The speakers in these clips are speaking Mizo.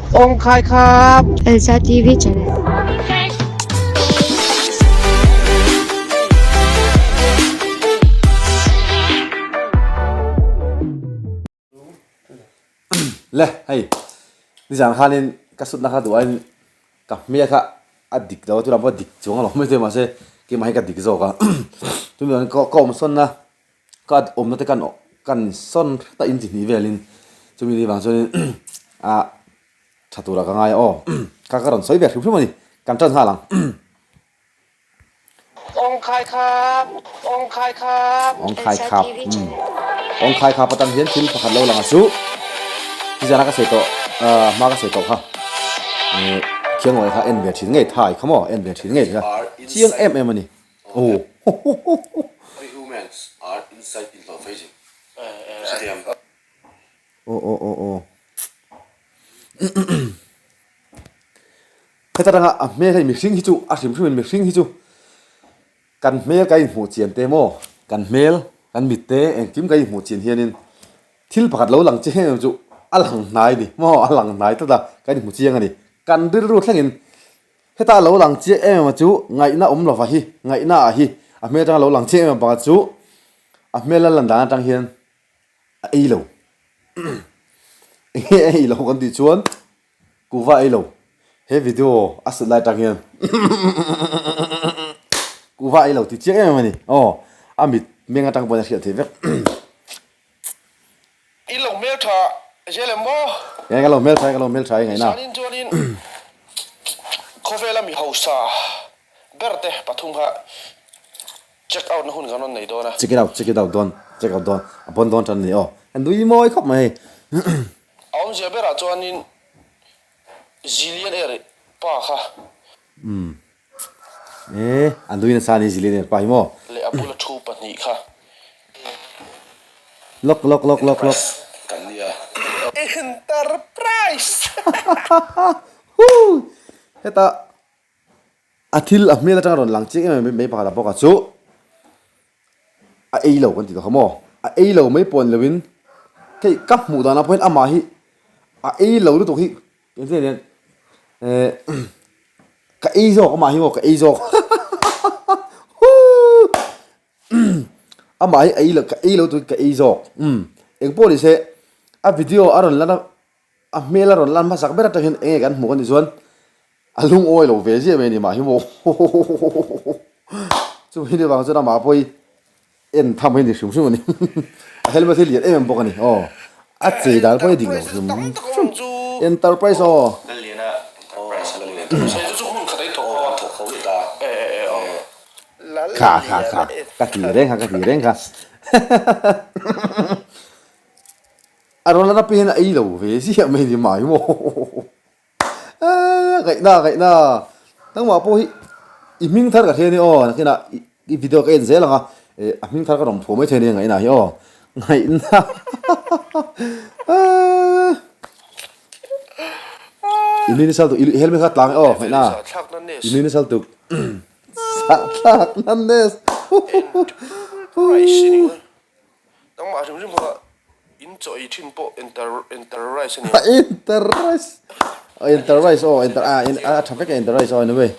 Awng khai khap. Elsa TV channel. Le hei nizan khanin ka sutna kha duh aiin ka hmel kha a dik lo a tunah pawh a dik chuang alawm mai mahse keimah hi ka dik zawk a chumi chuan ka awm sawn a ka awmna te kan kan sawn hret a in chi hnih velin chumi ni vang chuanin ah tha turah ka ngai a aw ka ka rawn sawi ve hrim hrim a ni kan tan nghal ang. Awng khai khap awng khai khap. Awng khai khap umm awng khai khap atang hian thil pakhat lo lang a chu nizan a ka sawi tawh ah hma ka sawi tawh kha eh khiangawi kha en ve thin ngei thai kha maw en ve thin ngei kha chiang em em a ni. Aw aw aw aw Heta tanga a hmel hei mihring hi chu a hrim hrimin mihring hi chu kan hmel kan inhmuh chian te maw kan hmel kan mit te engkim kan inhmuh chian hianin thil pakhat lo lang chiang em chu a lang hnai a ni maw a lang hnai tlat a kan inhmu chiang a ni kan rilru thlengin Heta lo lang chiah em em a chu ngaihna awm lova hi, ngaihna ah hi a hmel atanga lo lang chiah em em pakhat chu a hmel a lan dan atang hian a ei lo. Enge a ei lo kan tih chuan kuhva a ei lo. He video a sut lai atang hian kuhva a ei lo tih chiah em em a ni. Aw a mit meng atang pawhin a hriat theih vek. I lo hmel tha zel em maw? Nge ka lo hmel tha e, ka lo hmel tha e ngaihna. Zanin chuanin khawvela mi hausa ber te pathum kha check out na hun kan rawn nei dawn a. Check it out, check it out dawn, check out dawn, a pawn dawn tan a ni aw. A nui mawi khawp mai hei. A awmzia berah chuanin Zillion Air pa kha. Umm. E, a nui nasa a ni Zillion Air pa hi maw? Leh a bula thu pahnih kha. Lawk lawk lawk lawk lawk. Kan nia. Enterprise! Huu! Heta a thil a hmel atanga rawn lang chiang em em mai pakhat a bawk a chu a ei lo kan ti tawh kha maw? A ei lo mai pawh ni lovin hei ka hmuh danah pawhin amah hi a ei lo lutuk hi Engtin hian eh ka ei zawk amah hi maw ka ei zawk huu amah hi ei lo ka ei lo tur ka ei zawk umm engpawh ni se a video a rawn lan a a hmel a rawn lan hmasak ber atang hian enge kan hmuh a nih chuan a lungawi lo ve ziah mai a ni mah hi maw chumi ni vang chuan amah pawh hi En tham hi ni hrim hrim a ni. A helmet hi lian em em bawk a ni. Aw. A chei dan pawh hi dik lo hrim hrim. Enterprise aw. Kha kha kha. Ka ti reng kha ka ti reng kha. A rawn lan apiangin a ei lo ve ziah mai ni mai maw. Aaa ngaihna ngaihna nangmah pawh hi i hming thar ka hria ania aw nakinah i video ka en zel ang a eh a hming thar ka rawn phuah mai thei ania ngaihna hi aw ngaihna aaa i nui nasa lutuk i helmet kha tlang e aw ngaihna i nui nasa lutuk sahthlak na nes Nangmah hrim hrim kha in chaw ei thin pawh enter enter rice a ni a. Enter rice enter rice aw enter a a tha vek a enter rice aw anyway.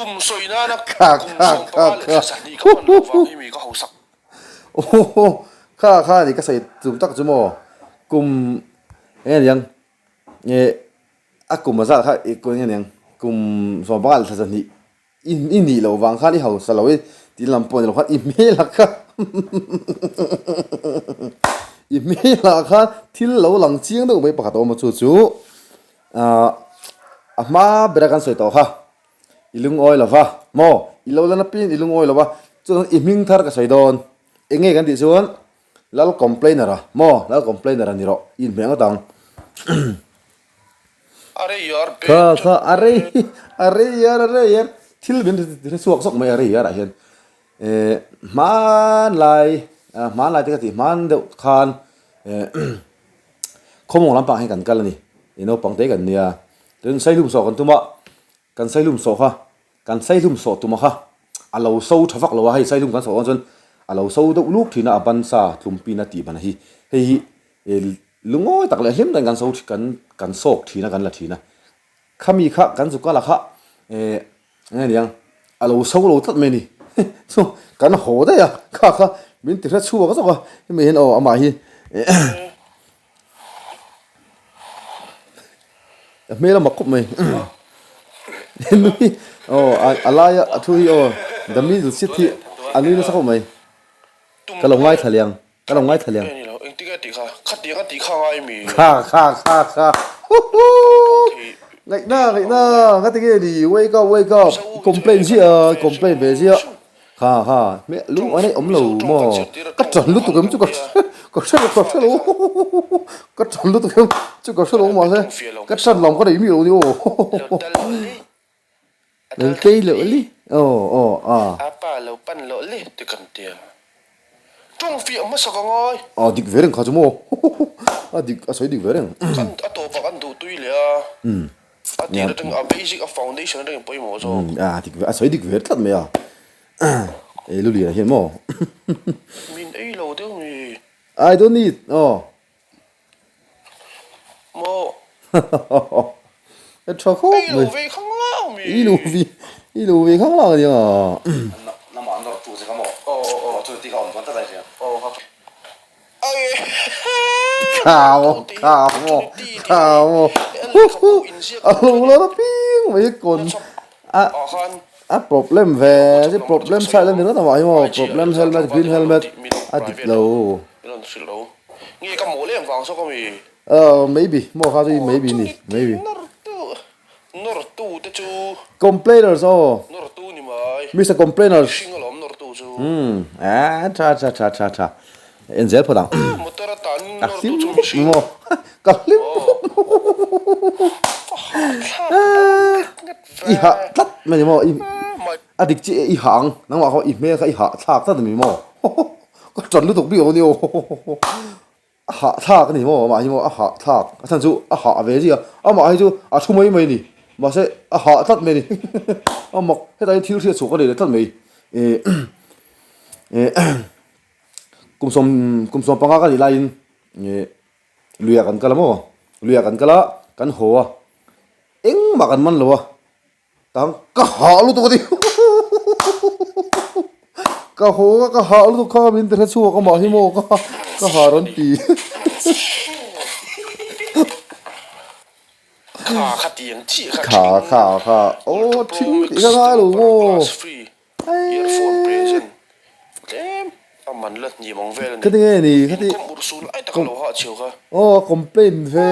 Kum sawi nana kum 15 leh thla sahnih ka hman loh vang hi mi ka hausak. Kha kha ni ka sawi tum tak chu maw kum eng nge niang nge a kum a zat kha i eng nge niang kum 15 leh thla zahnih i i nih loh vang khan i hausa lo i tih lam pawh ni lo khan i hmel ah kha i hmel ah khan thil lo lang chiang deuh mai pakhat a awm a chu chu ah a hma bera kan sawi tawh kha i lungawi lo va maw i lo lan apiang i lungawi lo va chuan i hming thar ka sawi dawn eng nge kan tih chuan. Lal complainer a maw lal complainer a ni rawh i inhmeh ngawt ang. Kha kha a rei a rei yar a rei yar thil min hre chhuak zawk mai a rei yar ah hian eh hmanlai hmanlai te ka tih hman deuh khan eh khawmawng lampang hi kan kal a ni i naupang te kan nia tin saihlum sawh kan tum a kan saihlum sawh kha Kan saihlum sawh tuma kha a lo so tha vak lo a, hei saihlum kan sawh dawn chuan A lo so deuh luk thin a, a ban sa tlum pin a tih ban hi. Hei hi lungawi tak leh hlim takin kan so kan kan sawk thin a, kan la thin a. Khami kha kan zu kal a kha eh eng nge niang a lo so lo tlat mai a ni. Chu kan haw daih a, kha kha min ti hre chhuak zawk a, hemi hian aw amah hi A hmel a mak khawp mai. Nui aw a laia a thu hi aw the middle seat hi a nui nasa khawp mai. Ka lo ngaithla liang ka lo ngaithla liang. Kha kha kha kha huhuu ngaihna ngaihna ngati nge ni wake up wake up complain ziah complain ve ziah. Ha ha, hmeh lung a neih awm lo maw? Ka ṭan lutuk em chu ka ka hre lo ka hre lo ka ṭan lutuk em chu ka hre lo mahse ka ṭan lam ka nei miah lo ni aw Lo tei loh li aw aw a. A pa lo pan loh li ti kan tia. Ṭawng fiah hmasa ka ngai. A dik ve reng kha chu maw a dik a sawi dik ve reng. Kan a tawpah kan duh tui leh a. A tir atang a basic a foundation atangin pawimawh zawk. A dik ve a sawi dik ve tlat mai a e Luliana hian maw. Min ei lo deuh mi. I don't need aw. Maw. A tha khawp mai. Ei lo ve khang lang mi. I lo ve i lo ve khang lang ania. Namah nawr tu che kha maw? Aw aw aw chu ti kha awm dawn tlat a hria. Aw kha. Khao khao khao huhu a lo la na piang mai kawn a a problem ve chi problem side a ni ringawt amah hi maw problem helmet green helmet a dik lo aw maybe maw kha chu maybe ni maybe complainers aw Mister Complainers umm a tha tha tha tha tha en zel phawt ang ka hlim khawp mai maw ka hlim khawp i hah tlat mai ni maw i a dik chiah i hah ang nangmah kha i hmel kha i hah thlak tlat a ni maw ka ṭan lutuk bik lo a ni aw. A hah thlak a ni maw amah hi maw a hah thlak a chhan chu a hah ve zia amah hi chu a thu mai mai a ni mahse a hah tlat mai a ni a mak hetah hian thil hriat chhuah ka nei leh tlat mai eh eh kum sawm kum 15 ka nih laiin eh luiah kan kal a maw luiah kan kal a kan haw a engmah kan man lo a. Tang ka hah lutuk a ti ka haw a ka hah lutuk kha min ti hre chhuak amah hi maw ka ka hah rawn ti Kha kha tiang chiah kha kha kha kha aw thing tih kha ngai lo maw. Earphone present tlem a man la hnim ang vel a ni. Khati nge ni khati. Income urhsun lai tak a lo hah chhiau kha. Aw complain ve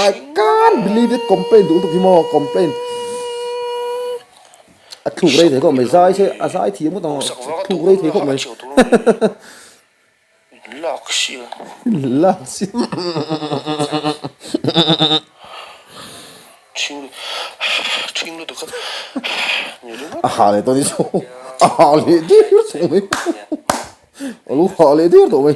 I can't believe it complain duh lutuk hi maw complain a thluk rei thei khawp mai zai se a zai thiam ngawt ang thluk rei thei khawp mai. Lak sia. Lak sia. Thing thing lutuk kha ni ringawt. A hah leh tawh ni chu. A hah leh der tawh mai. A lo hah leh der tawh mai.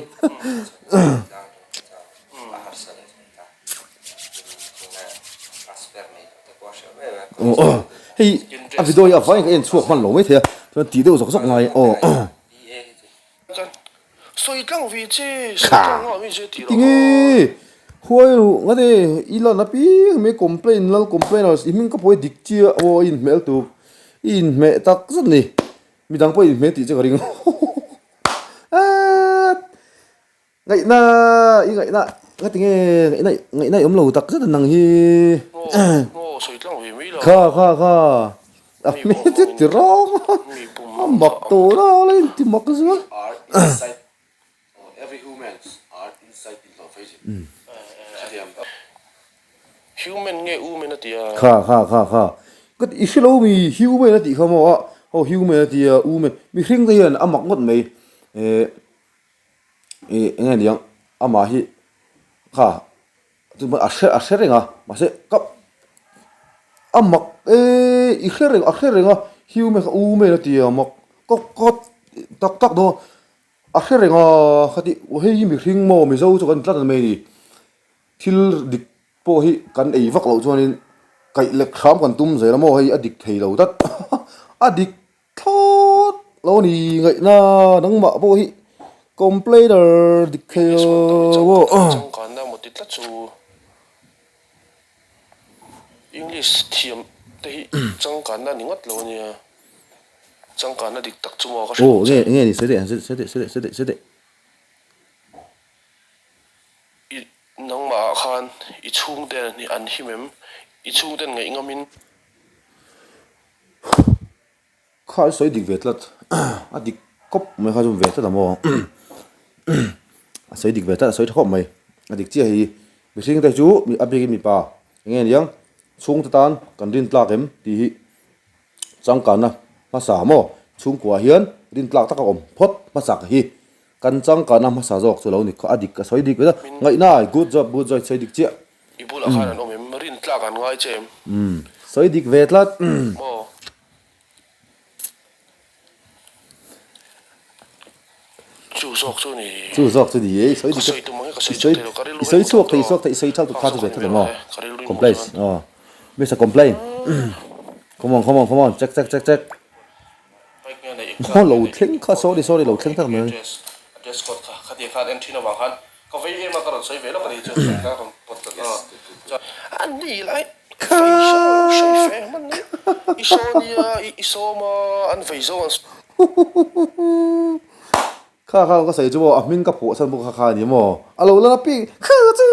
Hei a video hi a vaiin ka en chhuak hman lo maithei a chuan tih deuh zawk zawk ngai aw. Kha tinge huai ruh ngat e i lan apiang mai complain lal complainers i hming ka pawh hi dik chiah aw i inhmel tuk i inhmeh tak zet a ni midang pawh i inhmeh tih che ka ring eett ngaihna i ngaihna nga tinge ngaihna ngaihna i awm lo tak zet a nang hi kha kha kha. A hmel chu ti rawng a, a mak tawh la la in ti mak zual. Kha kha kha kha ka i hre lo mi human a tih kha maw a aw human a tia woman mihring te hian a mak ngawt mai eh ih eng nge niang amah hi kha. Chuan a hre a hre reng a mahse ka a mak e i hre reng a hre reng a human kha u men a ti a mak ka ka tak tak dawn a hre reng a khati hei hi mihring maw mizo chu kan tlat mai a ni thil dik pawh hi kan ei vak loh chuanin kaih lek hram kan tum zel a maw hei a dik thei lo tlat a dik thlawt. lo ni ngaihna nangmah pawh hi complainer dik thei lo aw. Changkanna maw ti tlat chu English thiam te hi changkanna ni ngawt lo ania. Changkanna dik tak chu maw ka hre Aw nge nge ni sawi teh sawi teh sawi teh sawi teh sawi teh. I nangmah ah khan i chhungte an him em? I chhungten ngaih ngamin. Kha an sawi dik ve tlat a dik kawp mai kha chu ve tlat ang maw a sawi dik ve tlat a sawi tha khawp mai a dik chiah hi mihring te chu a bikin mipa eng nge niang chhungte tan kan rin tlak em tih hi changkanna hmasa maw chhungkua hian rin tlak tak a awm phawt hmasa hi kan changkanna hmasa zawk chu lo ni kha a dik a sawi dik ve tlat ngaihna good job good job sawi dik chiah. I bulah khan an awm em? Rin tlak an ngai che em? Umm sawi dik ve tlat. Maw? Chu zawk chu ni. Chu zawk chu ni e, i sawi dik Ka sawi tum ang hi ka sawi chhuak thei lo, ka rilru I sawi chhuak thei, i chhuak thei, i sawi tha tuk kha chu ve tlat ang aw. Complain aw. Mister Complain. Come on, come on, come on, check, check, check, check. Aw lo thleng kha, sorry, sorry, lo thleng tak mai. Dress code kha khati khan en thin avang khan ka vei em a ka rawn sawi ve lawk a ni chu ka rawn pawt ta a ni lai vei saw lo sawi fe hman ni i saw nia i sawm a an vei zawng an Kha kha ka sawi chu maw a hming ka phuah chhan bawk kha kha a ni maw a lo la pi kha chu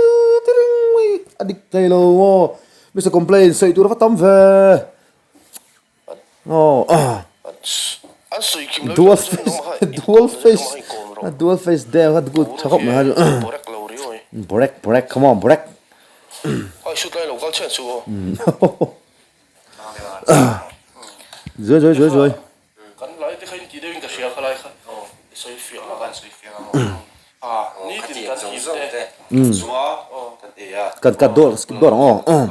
ti ring mai a dik thei lo maw Mister Complain sawi tur a va tam ve. Dual face dual face dual face deuh kha good tha khawp mai kha break break come on break zuai zuai zuai zuai kan cut dawr skip dawr ang aw.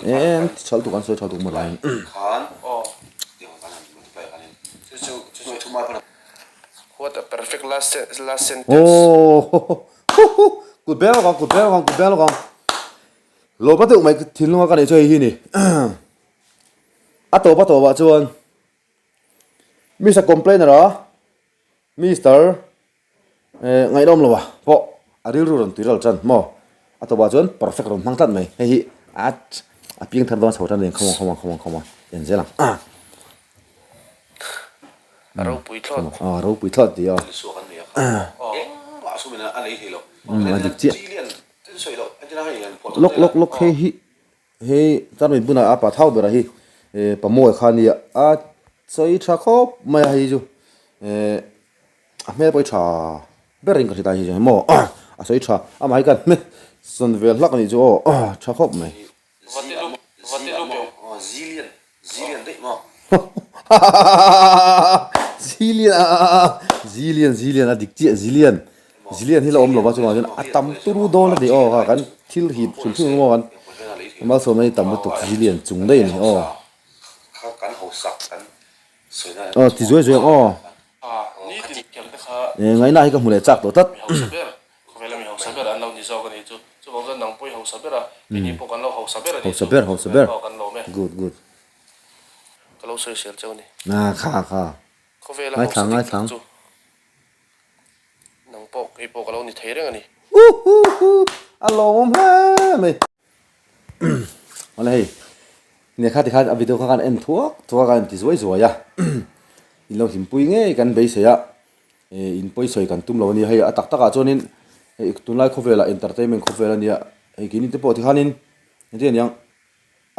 Em chhal tuk an sawi tha tuk maw lai Aww kut beng lawk ang kut beng lawk ang kut beng lawk ang lawm a deuh mai thinlung a ka neih chu hei hi ni a tawp a tawp ah chuan Mister Complainer a Mister Eh ngaihnawm lo a pawh a rilru rawn tui ral tan maw a tawpah chuan perfect rawn hmang tlat mai hei hi a a piang thar dawn chho tan a ni come on come on come on come on en zel ang ah A ropui thlawt. A ropui thlawt tih a. Umm a dik chiah. Lawk lawk lawk hei hi Hei Tarmit bunah a pa thau ber a hi eh pa mawi kha ania a sawi tha khawp mai a hei chu eh a hmel pawh hi tha ber in ka hre ta hei chu maw a sawi tha amah hi khan hmel sawn vel hlak a nih chu aw tha khawp mai. Zilian Zilian Zilian a dik chiah Zilian Zilian hi la awm lova chungah chuan a tam turu dawn a ni aw kha kan thil hip hrim hrim maw kan malsawmna hi tam lutuk Zilian chung daih a ni aw aw ti zuai zuai ang aw ngaihna hi ka hmu leh chak tawh tlat. Khawvela mi hausa ber an lo ni zawk a nih chu. Chuvang chuan nang pawh i hausa ber a, keini pawh kan lo hausa ber a nih chu. Hausa ber, hausa ber. Aw kan lawm e. Good, good. Ka lo sawi sel cheu a ni. Ah, kha, kha. Khawvela Ngaithla, hausa dik ngaithla tak ang. chu nang pawh, kei pawh ka lo ni thei reng a ni. Uhuhu, a lawmawm hle mai. Awle hei, nia kha tikhan a video kha khan en thuak thuak a, en ti zuai zuai a. In lo hlimpui ngei kan beisei a. Eh in pawisawi kan tum lo a nia hei a tak takah chuanin hei tunlai khawvelah entertainment khawvel a nia hei keini te pawh tikhanin engtin aniang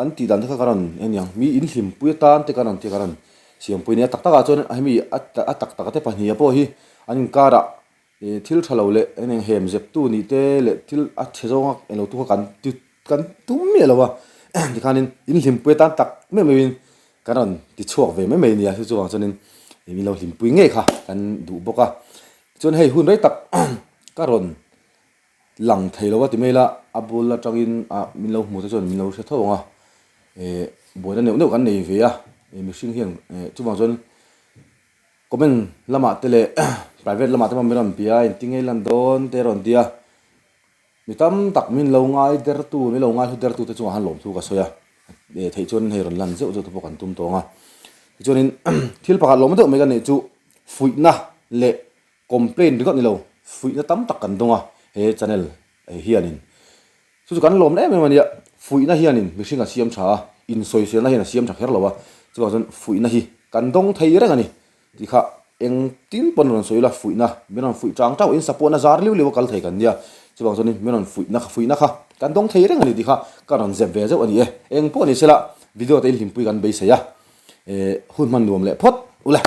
an tih dan te kha ka rawn eng aniang mi in hlimpui atan te ka rawn tih ka rawn siampui a nia a tak takah chuan hemi a a tak tak te pahnih pawh hi an inkarah ih thil tha lo leh eng eng hem zep tu nih te leh thil a chhe zawnga englo tu kha kan ti kan tum miah lo a tikhanin in hlimpui atan tak meuh meuhin Kan rawn ti chhuak ve mai mai a nia, chu chuvang chuanin min lo hlimpui ngei kha kan duh bawk a. Tichuan hei hun rei tak ka rawn lang thei lo a ti mai la, a bul atangin ah min lo hmu te chuan min lo hre tho ang a, eh buaina neuh neuh kan nei ve a, eh mihring hian eh chuvang chuan comment lamah te leh private lamah te pawh min rawn bia a, engtin nge i lan dawn te a rawn ti a, mi tam tak min lo ngai dertu min lo ngai hlu dertu te chungah khan lawmthu ka sawi a. Theih chuan hei rawn lan zeuh zeuh te pawh kan tum tawng a. Tichuanin thil pakhat lawm deuh mai ka neih chu fuihna leh complaint ringawt ni lo, fuihna tam tak kan dawng a he channel hianin. Chu chu kan lawm em em a nia, fuihna hianin mihring a siam tha a, insawiselna hian a siam tha kher lo a, chuvang chuan fuihna hi kan dawng thei reng a ni. Ti kha engtin pawn rawn sawi ila fuihna min rawn fuih chang chauh in support na zar liu liu a kal thei kan nia chuvang chuanin min rawn fuihna fuihna kha kan dawng thei reng a ni ti kha ka rawn zep ve zeuh a ni e eng pawh ni sela video te in hlimpui kan beisei a eh hun hman nuam leh phawt ule.